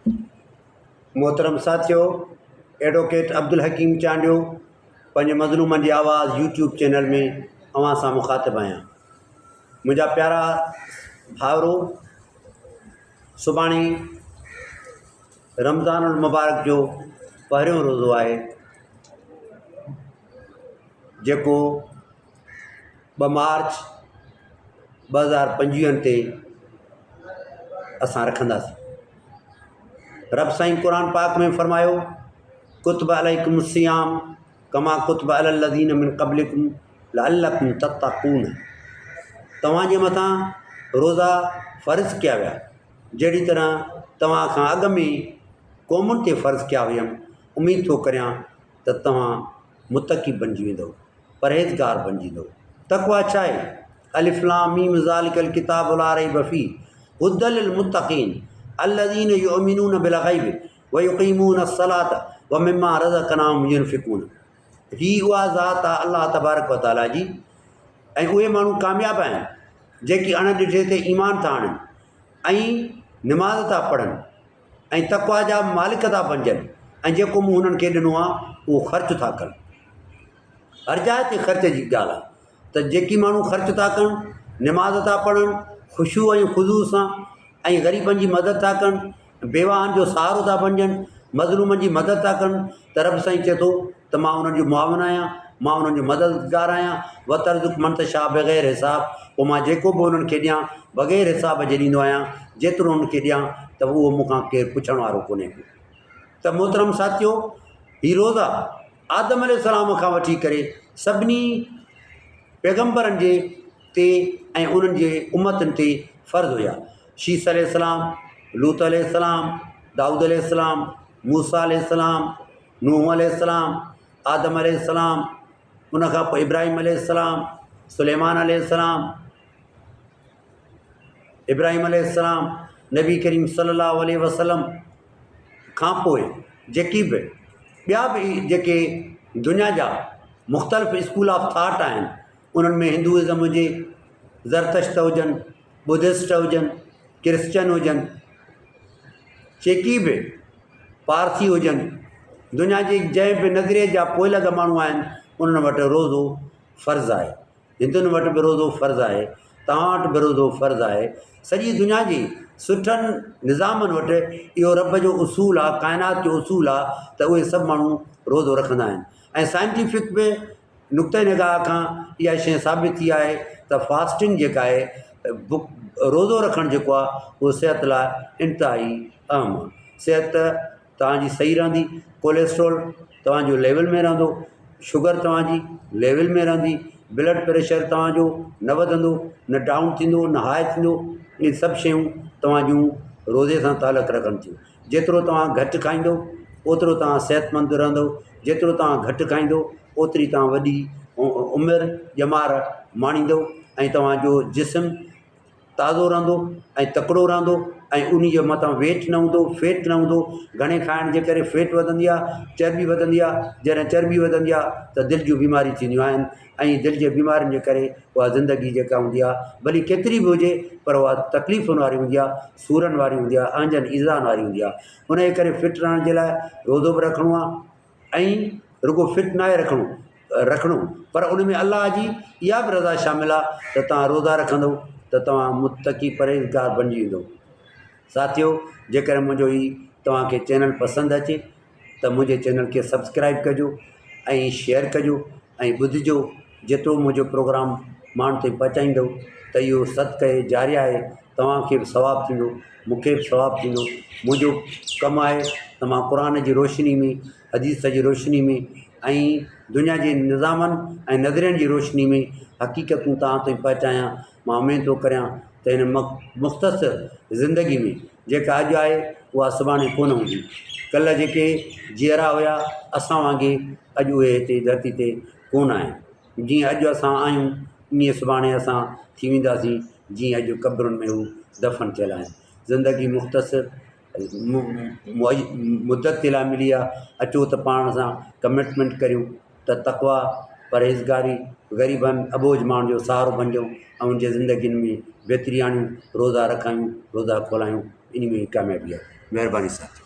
محترم ساٿيو ايڊووڪيٽ عبدالحڪيم چانڊيو پنهنجي مظلومن جي آواز يوٽيوب چينل ۾ اوهان سان مخاطب آهيان منهنجا پيارا ڀائرو سڀاڻي رمضان المبارڪ جو پهريون روزو آهي جيڪو ٻه مارچ 2025 تي اسان رکنداسين. رب سائين قرآن پاڪ ۾ فرمايو ڪتب عليڪم الصيام ڪما ڪتب علي الذين من قبلڪم لعلڪم تتقون توهان جي مٿان روزا فرض ڪيا ويا جهڙي طرح توهان کان اڳ ۾ قومن تي فرض ڪيا هيم اميد ٿو ڪريان ته توهان متقي بنجي ويندؤ، پرهيزگار بنجي ويندؤ. تقويٰ ڇا آهي؟ الف لام ميم ذالڪ الڪتاب لا ريب فيه هدي للمتقين الذين يؤمنون بالغيب ويقيمون الصلاة ومما رزقناهم ينفقون هي اها ذات آهي الله تبارڪ وتعاليٰ جي ۽ اهي ماڻهو ڪامياب آهن جيڪي اڻ ڏٺي تي ايمان ٿا آڻن ۽ نماز ٿا پڙهن ۽ تقويٰ جا مالڪ ٿا بنجن ۽ جيڪو مون هنن کي ڏنو آهي اهو خرچ ٿا ڪن. هر جاء تي خرچ جي ڳالهه آهي ته جيڪي ماڻهو خرچ ٿا ڪن، نماز ٿا پڙهن خشوع ۽ خضوع سان ۽ غريبن جي مدد ٿا ڪن، بيواهن جو سهارو ٿا بنجن، مظلومن جي مدد ٿا ڪن ته رب سائين چئي ٿو ته مان انهن جو معاون آهيان، مان انهن جو مددگار آهيان، وترزق من تشاء بغير حساب، پوء مان جيڪو به انهن کي ڏيان بغير حساب جي ڏيندو آهيان، جيترو انهن کي ڏيان ته اهو مون کان ڪير پڇڻ وارو ڪونهي ڪو. ته محترم ساٿيو! هي روزا آدم عليه السلام کان وٺي ڪري سڀني پيغمبرن جي تي ۽ انهن جي امتن تي فرض هيا. شيث عليه السلام، لوط عليه السلام، دائود عليه السلام، موسيٰ عليه السلام، نوح عليه السلام، آدم عليه السلام، ان کان پوء ابراهيم عليه السلام، سليمان عليه السلام، ابراهيم عليه السلام، نبي ڪريم صلي الله عليه وسلم کان پوء جيڪي به ٻيا به جيڪي دنيا جا مختلف اسڪول آف ٿاٽ آهن انهن ۾ هندوازم هجي، زرتشت هجن، ٻڌسٽ هجن، ڪرسچن هجن، جيڪي به پارسي هجن، دنيا جي جنهن به نظريي جا پوئلڳ ماڻهو آهن، انهن وٽ روزو فرض آهي. هندن وٽ به روزو فرض آهي، توهان وٽ به روزو فرض آهي. سڄي دنيا جي سٺن نظامن وٽ اهو رب جو اصول آهي، ڪائنات جو اصول آهي ته اهي سڀ ماڻهو روزو رکندا آهن ۽ سائنٽيفڪ به نقطه نگاهه کان اها شيء ثابت ٿي آهي ته فاسٽنگ جيڪا آهي روزو رکڻ جيڪو آهي اهو صحت لاء انتهائي اهم آهي. صحت توهان جي صحيح رهندي، ڪوليسٽرول توهان جو ليول ۾ رهندو، شگر توهان جي ليول ۾ رهندي، بلڊ پريشر توهان جو نه وڌندو، نه ڊائون ٿيندو، نه هاء ٿيندو، اهي سڀ شيون توهان جون روزي سان تعلق رکن ٿيون. جيترو توهان گهٽ کائيندو اوترو توهان صحتمند رهندو، جيترو توهان گهٽ کائيندو اوتري توهان وڏي عمر ڄمار ماڻيندو ۽ توهان جو جسم تازو رهندو ۽ تڪڙو رهندو ۽ ان جي مٿان ويٽ نه هوندو فيٽ نه هوندو گهڻي کائڻ جي ڪري فيٽ وڌندي آهي چرٻي وڌندي آهي جڏهن چرٻي وڌندي آهي ته دل جون بيماريون ٿينديون آهن ۽ دل جي بيمارين جي ڪري اها زندگي جيڪا هوندي آهي ڀلي ڪيتري به هجي پر اها تڪليفن واري هوندي آهي سورن واري هوندي آهي اهنجن ايذائن واري هوندي آهي ان جي ڪري فٽ رهڻ جي لاء روزو به رکڻو آهي ۽ رڳو فٽ ناهي رکڻو رکڻو پر ان ۾ الله جي اها به رضا شامل آهي ته توهان روزا رکندو ته توهان متقي پرهيزگار بڻجي ويندو. ساٿيو جيڪڏهن منهنجو هي توهان کي چينل پسند اچي ته منهنجي چينل کي سبسڪرائب ڪجو ۽ شيئر ڪجو ۽ ٻڌجو جيترو منهنجو پروگرام ماڻهن تائين پهچائيندو ته اهو صدقه جاريه آهي توهان کي به ثواب ٿيندو مون کي به ثواب ٿيندو منهنجو ڪم آهي ته مان قرآن جي روشني ۾ حديث جي روشني ۾ ۽ دنيا جي نظامن ۽ نظرين جي روشني ۾ حقيقتون توهان تائين پهچايان. مان اميد ٿو ڪريان ته هن مختصر زندگي ۾ جيڪا اڄ آهي اها سڀاڻي ڪونه هوندي. ڪلهه جيڪي جيئرا هيا اسان وانگي اڄ اهي هتي ڌرتي تي ڪونه آهن. جيئن اڄ اسان آهيون ائين سڀاڻي اسان ٿي وينداسين جيئن اڄ قبرن ۾ هو دفن ٿيل آهن. زندگي مختصر مدت جي لاء ملي آهي اچو ته پاڻ سان ڪمٽمينٽ ڪريون ته تقويٰ، پرهيزگاري، غريبن، اٻوجهه ماڻهن جو سهارو بنجون ۽ ان جي زندگين ۾ بهتري آڻيون، روزا رکايون، روزا کولايون، انهي ۾ ئي ڪاميابي آهي. مهرباني ساٿيو.